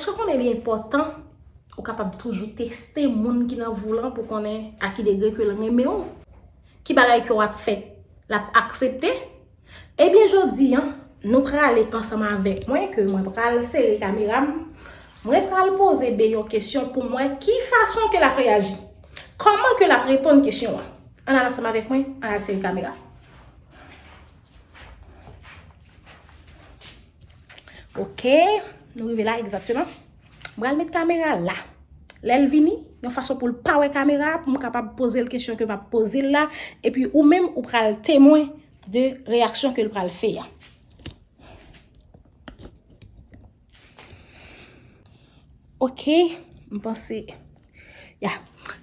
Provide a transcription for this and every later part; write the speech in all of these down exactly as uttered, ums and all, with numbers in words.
Èske w konnen li enpòtan ou kapab toujou teste moun ki nan vi w lan pou konnen a ki degre ke l renmen w? Ki bagay ke w ap fè, l ap aksepte? Ebyen, jodi a, nou prale ansanm avèk mwen, ke mwen pral sere kamera m, mwen pral poze B yon kesyon pou m wè ki fason ke l ap reyaji. Kòman ke l ap reponn kesyon an? Ann al ansanm avèk mwen, ann al sere kamera. Ok, nou rive la egzakteman. M pral met kamera la. Lè l vini, yon fason pou l pa wè kamera, pou m kapab poze l kesyon ke m ap poze l la, epi ou menm ou pral temwen de reyaksyon ke l pral fè a. Ok, m panse, ya,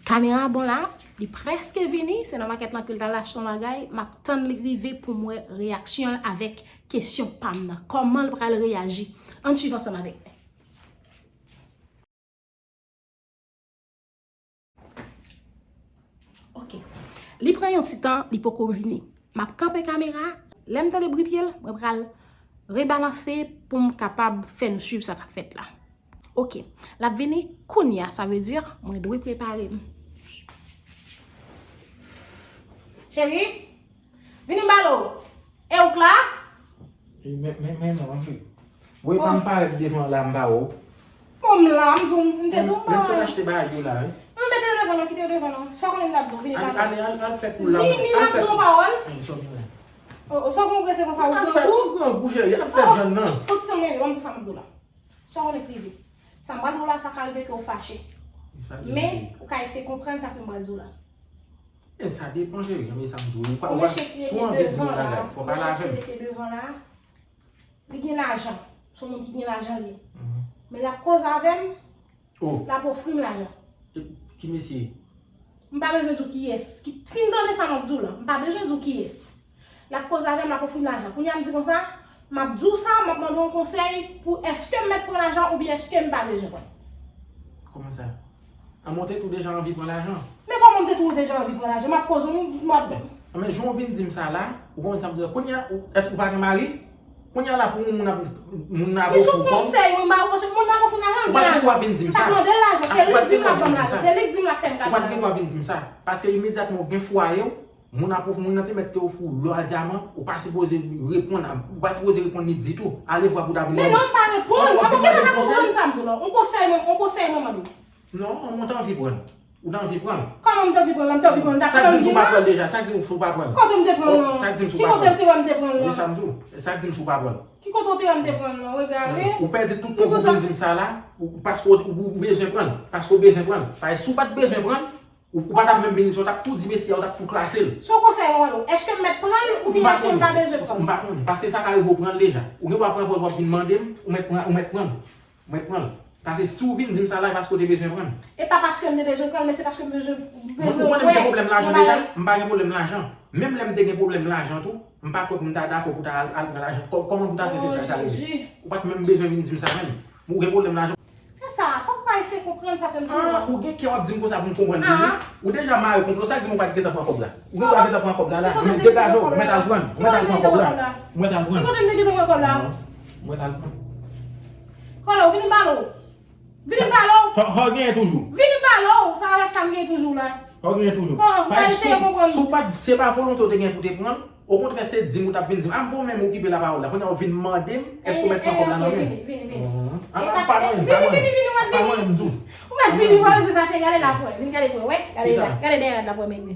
kamera bon la, li prèske vini, se nan makèt lan ke l t al achte yon bagay, m ap tann li rive pou m wè reyaksyon l avèk kesyon pa m nan. Kòman l pral reyaji? Ann swiv ansanm avèk mwen. Ok. Li pran yon ti tan, li poko vini. M ap kanpe kamera. Lè m tande bri pye l, mwen pral rebalanse pou m kapab fè nou swiv sa k ap fèt la. Ok. L ap vini kounye a, sa vle di mwen dwe prepare m. Cheri, vini m pale w. E ou k la? E, men, men, men, non, anpil. Wi, pa m parèt devan la, m pa wè w. Bon, m la, m di w, m te di w m pa wè w. Menm si w achte bagay yo la, wi. Mwen mete yo devan non, kite yo devan non. Sa w konnen m t ap di w, vini pale. Ale, ale, al fè kou la. Vini, m ap di w yon pawòl. Sa w gen la? O, o, sa w gen w prese konsa, ou grangou? Ou grangou, cheri, al fè vyann nan. Fò ti tan mwen, ban m di sa m ap di w la. Sa w konnen k rive. Sa m pral di w la, sa ka rive ke w fache. Men, ou ka eseye konprann sa ke m pral di w la. E sa depan, cheri, men sa m di w. Ou pa, ou pa, si w anvi di m yon bagay, fò w pale avè m. Li gen lajan. Se yon moun ki gen lajan li ye. Men l ap koze avè m, l ap ofri m lajan. Ki mesye? M pa bezwen di w kiyès. Ki fin tande sa m ap di w la. M pa bezwen di w kiyès. L ap koze avè m, l ap ofri m lajan. Kounye a m di konsa, m ap di w sa, m ap mande w yon konsèy pou èske m mèt pran lajan oubyen èske m pa bezwen pran. Kòman sa? An, mwen te tou deja anvi pran lajan. Men kòman m te tou deja anvi pran lajan? M ap poze w, m ap... Bon, men jan w vin di m sa la, ou konprann sa m di la. Kounye a, ou, èske ou pa gen mari? Kounye a la pou moun ap, moun nan ap ofri w kòb. Men se yon konsèy, mwen ba ou konsèy, moun nan ap ofri m lajan, m gen lajan. Ou pa t gen dwa vin di m sa. M pa t mande l lajan, se li k di m l ap ban m lajan, se li k di m l ap fè m kado lajan. Ou pa t gen dwa vin di m sa. Paske imedyatman ou gen fwaye w, moun ap, moun nan te mèt te ofri w lò a dyaman, ou pa sipoze reponn, ou pa sipoze reponn li ditou. Alevwa pou w ta vin mande. Men non, m pa reponn. Mwen pa konprann sa m di w la. Yon konsèy mwen, yon konsèy mwen mande w. Non, mwen t anvi pran l. Ou t anvi pran l. Kòman m t anvi pran l? M t anvi pran l. Sa k di m si w pa pran l deja? Sa k di m si w pa pran l? Kote m te pran l non? Sa k di m si w pa pran l? Ki kote w te wè m te pran l non? Wi, sa m di w. Sa k di m si w pa pran l? Ki kote w te wè m te pran l non? Regare. Ou pèdi tout tan pou w vin di m sa la, ou, paske w, ou, ou bezwen pran l. Paske w bezwen pran l. Paske si w pa t bezwen pran l, ou, ou pa t ap menm vin isi, w t ap tou di mesye a, w t ap tou klase l. Se yon konsèy mwen ba w. Èske m mèt pran l oubyen èske m pa bezwen pran l? M pa konnen. Paske sa ka rive w pran l deja. Ou gen dwa pran pòz w ap vin mande m, ou mèt pran, ou mèt pran l. Mwen pran l. Paske si w vin di m sa la, e paske w te bezwen pran l. E pa paske m te bezwen pran l, men se paske m bezwen, bezwen wè yon bagay. Ou konnen m gen pwoblèm lajan deja? M pa gen pwoblèm lajan. Menm lè m te gen pwoblèm lajan tou, m pa kwè pou m ta dakò pou ta al, al pran lajan. Kò-, kòman pou ta fè fè sa, sa rive? Ou pa t menm bezwen vin di m sa menm. Ou gen pwoblèm lajan. Se sa, fòk pa eseye konprann sa ke m di w. Ah, ou gen kè w ap di m konsa pou m konprann toujou? Ou deja mare konplo, sa di m ou pa t gentan pran kòb la. Ou gen dwa gentan pran kòb la, la. Mèt degaje w, ou mèt al pran l. Ou mèt al pran kòb la. Ou mèt al pran l. Ki kote m te gentan pran kòb la? Non. Ou mèt al pran l. Kòlè w, vini m pale w. Vini m pale w. Hò, hò, genyen toujou. Vini m pale w. Sa avèk sa m genyen toujou la. Hò, genyen toujou. Hò, ou pa eseye konprann. Si w pa t, se pa volonte w te gen pou te pran l. Okontrè, se di m ou t ap vin di m. A, m pa w menm okipe lapawòl la. Kounye a w vin mande m, èske w mèt pran kòb la nan men m? Vini, vini, vini. Ah, pa mwen, pa mwen. Vini, vini, vini, ou mèt vini. Pa mwen, m di w. Ou mèt vini, ou pa bezwen fache. Gade la pou wè. Vin gade pou wè. Wè, gade, gade dèyè la pou wè, men li.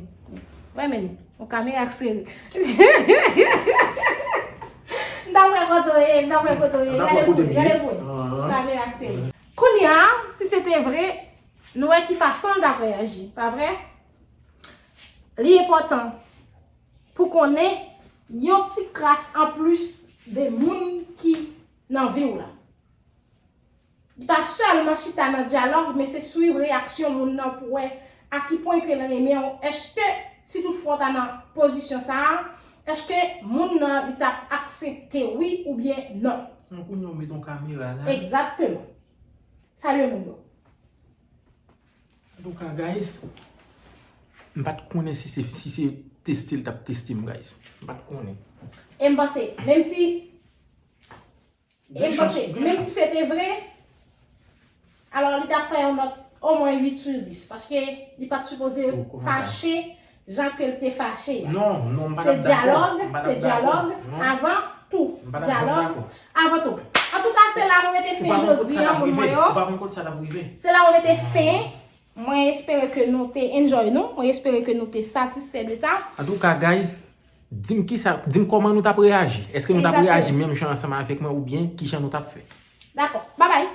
Wè, men li. Yon kamera k sere. M ta wè kote w ye, m ta wè kote w ye. Gade pou, gade pou. Kamera k sere. Kounye a, si se te vre, nou wè ki fason l t ap reyaji, pa vre? Li enpòtan pou konnen yon ti kras anplis de moun ki nan vi w la. Li pa sèlman chita nan dyalòg, men se swiv reyaksyon moun nan pou wè a ki pwen ke l renmen w. Èske, si toutfwa w ta nan pozisyon sa a, èske moun nan li t ap aksepte wi oubyen non? An, kounye a w met yon kamera la. Egzakteman. Salye moun yo. Antouka, guys, m pa t konnen si se, si se teste l t ap teste m, guys. M pa t konnen. E m panse, menm si E m panse, menm si se te vre, Alò, li t ap fè yon nòt omwen uit sou dis, paske li pa t sipoze Ou kòmanse. Fache jan ke l te fache a. Non, non, m pa Se t ap dakò. Dyalòg, M pa t se ap dakò. Dyalòg Non. Avan tou. M pa t ap Dyalòg dakò. Avan tou. Antouka, se la mwen mete Ou fen pa konn kote jodi sa t a, ap moun mwen rive. yo. Ou pa konn kote sa t ap rive. Se la mwen mete fen. Mwen espere ke nou te enjoy nou. Mwen espere ke nou te satisfè de sa. Antouka, guys, di m kisa, di m kòman nou t ap reyaji. Èske nou t ap Egzakteman. Reyaji menm jan ansanm avèk mwen oubyen kijan nou t ap fè? Dakò. Babay.